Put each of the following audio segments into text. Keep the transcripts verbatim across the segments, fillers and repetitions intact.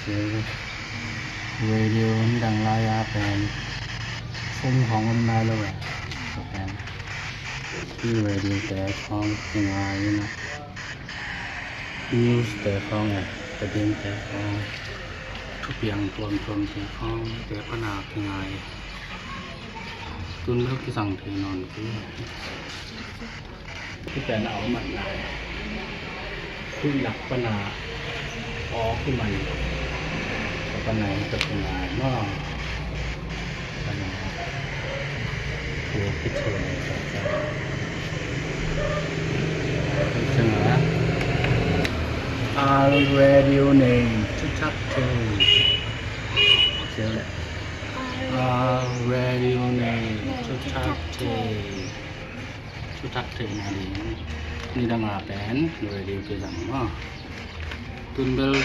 Radio nidang lai-a pen phone khawng om nai lo e. Tua pen i radio te khawng kingai in a, news te khawng e, tading te khawng, thupiang tuamtuam te khawng te pana kingai. Tun bel kisang thei nawn kei. Hih pen a om a, hih lak pana aw kiman ka pana hi ka kingai maw. Pana aw kithei ka sa. Hih pen a, Al Radio Nei Thuthak Thei. Kei le Al Radio Nei Thuthak Thei. Thuthak theihna ding nidang a pen radio kizang maw. Tun bel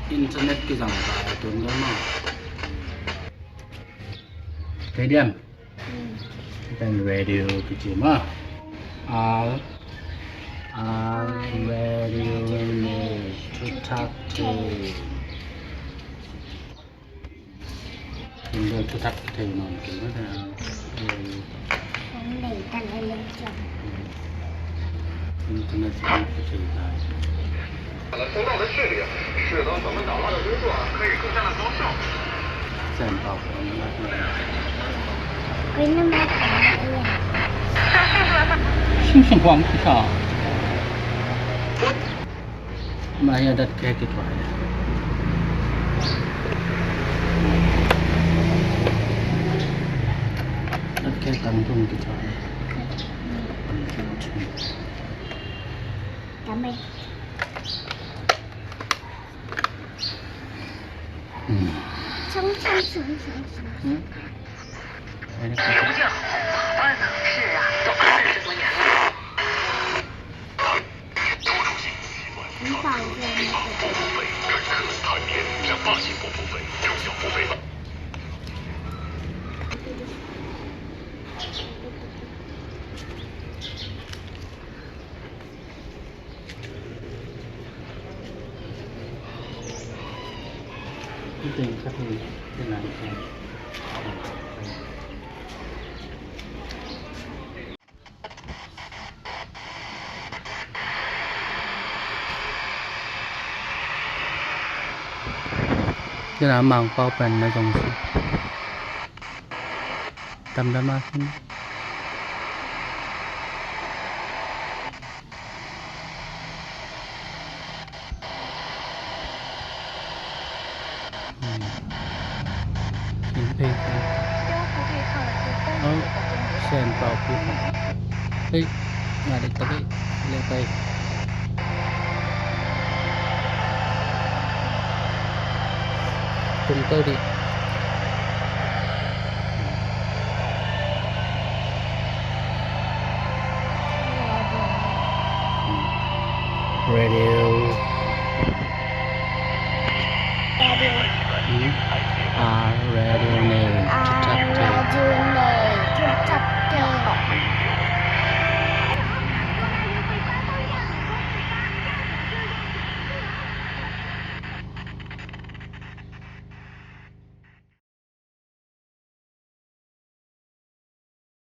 internet kizang ta, tun bel maw. Kei diam. Pen radio kici maw. Al, Al Radio Nei Thuthak Thei. Tun bel thuthak thei nawn kei mah ta. Internet thuthak thei ta. 收到的视频使得咱们导航的工作可以更加的高效。Sen pau pau na. Sing sing kuang kita. Mah hi a, dat khe kituah hi. Dat khe tang tung kituah hi. Hmm. Ai, dat khe. Kei na Mangpau pen na zong si. Tam dam a khin. Inn phei khan. Aw, Sen pau pi khan. Hei, nga dek tak hei. Le pai. Tung tau dih. Radio. Hmm? Ah, radio.